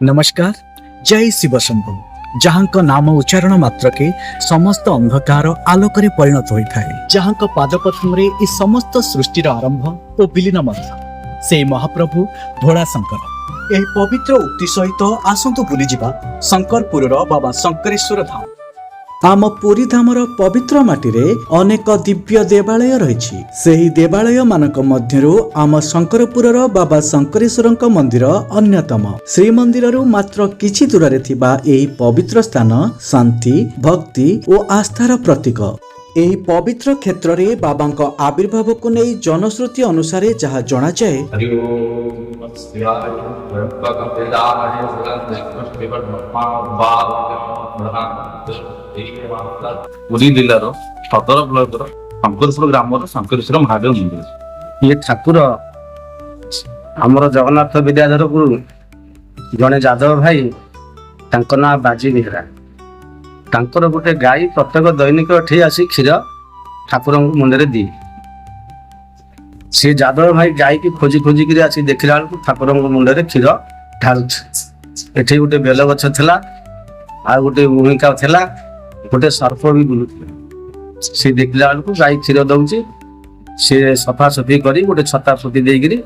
ନମସ୍କାର, ଜୟ ଶିବ ଶମ୍ଭୁ, ଯାହାଙ୍କ ନାମ ଉଚ୍ଚାରଣ ମାତ୍ରକେ ସମସ୍ତ ଅନ୍ଧକାର ଆଲୋକରେ ପରିଣତ ହୋଇଥାଏ, ଯାହାଙ୍କ ପାଦପଦ୍ମରେ ଏ ସମସ୍ତ ସୃଷ୍ଟିର ଆରମ୍ଭ ଓ ବିଲୀନ ମଧ୍ୟ, ସେଇ ମହାପ୍ରଭୁ ଭୋଳା ଶଙ୍କର। ଏହି ପବିତ୍ର ଉକ୍ତି ସହିତ ଆସନ୍ତୁ ବୁଲିଯିବା ଶଙ୍କରପୁରର ବାବା ଶଙ୍କରେଶ୍ୱର ଧାମ। ଆମ ପୁରୀ ଧାମର ପବିତ୍ର ମାଟିରେ ଅନେକ ଦିବ୍ୟ ଦେବାଳୟ ରହିଛି। ସେହି ଦେବାଳୟ ମାନଙ୍କ ମଧ୍ୟରୁ ଆମ ଶଙ୍କରପୁରର ବାବା ଶଙ୍କରେଶ୍ୱରଙ୍କ ମନ୍ଦିର ଅନ୍ୟତମ। ଶ୍ରୀମନ୍ଦିରରୁ ମାତ୍ର କିଛି ଦୂରରେ ଥିବା ଏହି ପବିତ୍ର ସ୍ଥାନ ଶାନ୍ତି, ଭକ୍ତି ଓ ଆସ୍ଥାର ପ୍ରତୀକ। ଏହି ପବିତ୍ର କ୍ଷେତ୍ରରେ ବାବାଙ୍କ ଆବିର୍ଭାବକୁ ନେଇ ଜନଶ୍ରୁତି ଅନୁସାରେ ଯାହା ଜଣାଯାଏ, हरि ओम शिवाय त्र्यंबकं यजामहे सुगन्धिं। ପୁରୀ ଜିଲ୍ଲାର ସଦର ବ୍ଲକର ଶଙ୍କରପୁର ଗ୍ରାମର ଶଙ୍କରେଶ୍ୱର ମହାଦେବ ମନ୍ଦିର। ଇଏ ଠାକୁର ଆମର ଜଗନ୍ନାଥ ବିଦ୍ୟାଧରପୁର ଜଣେ ଯାଦବ ଭାଇ, ତାଙ୍କ ନାଁ ବାଜି ବେହେରା। ତାଙ୍କର ଗୋଟେ ଗାଈ ପ୍ରତ୍ୟେକ ଦୈନିକ ଏଠି ଆସି କ୍ଷୀର ଠାକୁରଙ୍କ ମୁଣ୍ଡରେ ଦିଏ। ସେ ଯାଦବ ଭାଇ ଗାଈକି ଖୋଜି ଖୋଜିକିରି ଆସି ଦେଖିଲା ବେଳକୁ ଠାକୁରଙ୍କ ମୁଣ୍ଡରେ କ୍ଷୀର ଢାଳୁଛି। ଏଠି ଗୋଟେ ବେଲ ଗଛ ଥିଲା, ଆଉ ଗୋଟେ ଭୂମିକା ଥିଲା, ଗୋଟେ ସର୍ପ ବି ବୁଲୁଥିଲା। ସେ ଦେଖିଲା ବେଳକୁ ଗାଈ କ୍ଷୀର ଦଉଛି। ସେ ସଫାସଫି କରି ଗୋଟେ ଛତା ପୋତି ଦେଇକିରି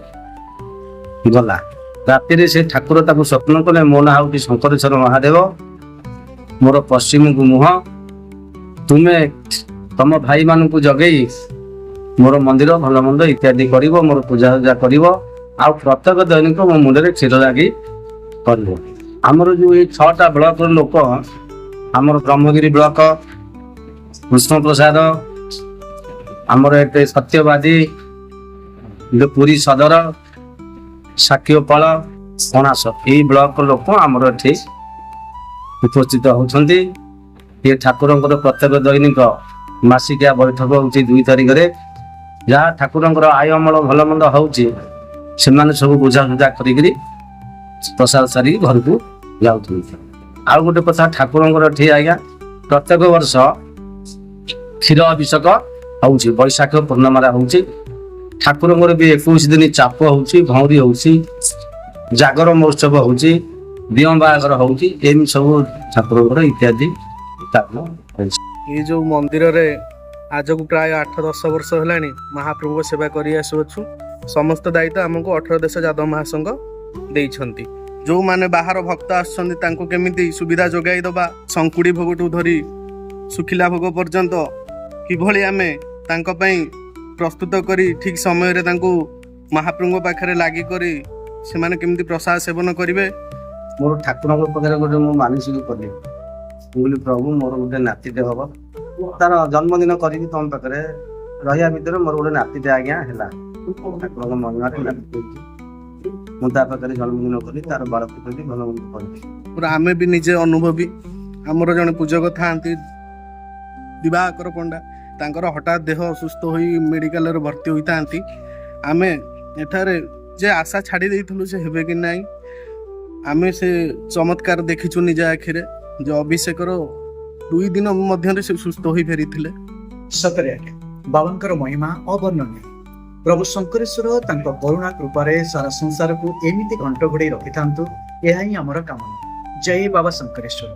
ଗଲା। ରାତିରେ ସେ ଠାକୁର ତାକୁ ସ୍ୱପ୍ନ କଲେ, ମୋ ନାଁ ହଉଛି ଶଙ୍କରେଶ୍ୱର ମହାଦେବ, ମୋର ପଶ୍ଚିମକୁ ମୁହଁ, ତୁମେ ତମ ଭାଇମାନଙ୍କୁ ଜଗେଇ ମୋର ମନ୍ଦିର ଭଲ ମନ୍ଦ ଇତ୍ୟାଦି କରିବ, ମୋର ପୂଜା ପୂଜା କରିବ, ଆଉ ପ୍ରତ୍ୟେକ ଦୈନିକ ମୋ ମୁଣ୍ଡରେ କ୍ଷୀର ଲାଗି କରିବ। ଆମର ଯୋଉ ଏଇ 6ଟା ବ୍ଲକର ଲୋକ, ଆମର ବ୍ରହ୍ମଗିରି ବ୍ଲକ, କୃଷ୍ଣପ୍ରସାଦ, ଆମର ଏଠି ସତ୍ୟବାଦୀ, ପୁରୀ ସଦର, ସାକ୍ଷୀଗୋପାଳ, କଣାସ, ଏଇ ବ୍ଲକ ଲୋକ ଆମର ଏଠି ଉପସ୍ଥିତ ହଉଛନ୍ତି। ଏ ଠାକୁରଙ୍କର ପ୍ରତ୍ୟେକ ଦୈନିକ ମାସିକିଆ ବୈଠକ ହଉଛି 2 ତାରିଖରେ। ଯାହା ଠାକୁରଙ୍କର ଆୟ ଅମଳ ଭଲ ମନ୍ଦ ହଉଛି, ସେମାନେ ସବୁ ବୁଝାସୁଝା କରିକିରି ପ୍ରସାଦ ସାରିକି ଘରକୁ ଯାଉଛନ୍ତି। ଆଉ ଗୋଟେ କଥା, ଠାକୁରଙ୍କର ଏଠି ଆଜ୍ଞା ପ୍ରତ୍ୟେକ ବର୍ଷ କ୍ଷୀର ଅଭିଷେକ ହଉଛି, ବୈଶାଖ ପୂର୍ଣ୍ଣିମାରେ ହଉଛି। ଠାକୁରଙ୍କର ବି 21 ଦିନ ଚାପ ହଉଛି, ଭଉଁରୀ ହଉଛି, ଜାଗର ମହୋତ୍ସବ ହଉଛି, ଦିଅଁ ବାହାଘର ହଉଛି, ଏମିତି ସବୁ ଠାକୁରଙ୍କର ଇତ୍ୟାଦି କାମ ହଉଛି। ଏଇ ଯୋଉ ମନ୍ଦିରରେ ଆଜକୁ ପ୍ରାୟ 8-10 ବର୍ଷ ହେଲାଣି ମହାପ୍ରଭୁଙ୍କ ସେବା କରି ଆସୁଅଛୁ। ସମସ୍ତ ଦାୟିତ୍ୱ ଆମକୁ 18 ଦେଶ ଯାଦବ ମହାସଂଘ ଦେଇଛନ୍ତି। ଯୋଉମାନେ ବାହାର ଭକ୍ତ ଆସୁଛନ୍ତି, ତାଙ୍କୁ କେମିତି ସୁବିଧା ଯୋଗାଇ ଦେବା, ଶଙ୍କୁଡ଼ି ଭୋଗଠୁ ଧରି ଶୁଖିଲା ଭୋଗ ପର୍ଯ୍ୟନ୍ତ କିଭଳି ଆମେ ତାଙ୍କ ପାଇଁ ପ୍ରସ୍ତୁତ କରି ଠିକ ସମୟରେ ତାଙ୍କୁ ମହାପ୍ରଭୁଙ୍କ ପାଖରେ ଲାଗି କରି ସେମାନେ କେମିତି ପ୍ରସାଦ ସେବନ କରିବେ। ମୋର ଠାକୁରଙ୍କ ପାଖରେ ଗୋଟେ ମୁଁ ମାନସିକ କଲି। ମୁଁ କହିଲି, ପ୍ରଭୁ, ମୋର ଗୋଟେ ନାତିଟେ ହବ, ତାର ଜନ୍ମଦିନ କରିବି ତମ ପାଖରେ ରହିବା ଭିତରେ ମୋର ଗୋଟେ ନାତିଟେ ଆଜ୍ଞା ହେଲା। ଠାକୁରଙ୍କ ମହିମାରେ ନାତି ହେଇଛି। ମୁଁ ତା ପାଖରେ ଜନ୍ମଦିନ କଲି, ତାର ବାଳକ କଲି, ଭଲ ମନ୍ଦ କଲି। ପୁରା ଆମେ ବି ନିଜେ ଅନୁଭବୀ। ଆମର ଜଣେ ପୂଜକ ଥାଆନ୍ତି ଦିବାକର ପଣ୍ଡା, ତାଙ୍କର ହଠାତ୍ ଦେହ ଅସୁସ୍ଥ ହୋଇ ମେଡ଼ିକାଲରେ ଭର୍ତ୍ତି ହୋଇଥାନ୍ତି। ଆମେ ଏଠାରେ ଯେ ଆଶା ଛାଡ଼ି ଦେଇଥିଲୁ ସେ ହେବେ କି ନାହିଁ, ଆମେ ସେ ଚମତ୍କାର ଦେଖିଛୁ ନିଜ ଆଖିରେ ଯେ ଅଭିଷେକର 2 ଦିନ ମଧ୍ୟରେ ସେ ସୁସ୍ଥ ହୋଇ ଫେରିଥିଲେ। ସତରେ ଆଜ୍ଞା, ବାବାଙ୍କର ମହିମା ଅବର୍ଣ୍ଣନୀୟ। ପ୍ରଭୁ ଶଙ୍କରେଶ୍ୱର ତାଙ୍କ କରୁଣା କୃପାରେ ସାରା ସଂସାରକୁ ଏମିତି ଘଣ୍ଟ ଘୋଡ଼େଇ ରଖିଥାନ୍ତୁ, ଏହା ହିଁ ଆମର କାମନା। ଜୟ ବାବା ଶଙ୍କରେଶ୍ୱର।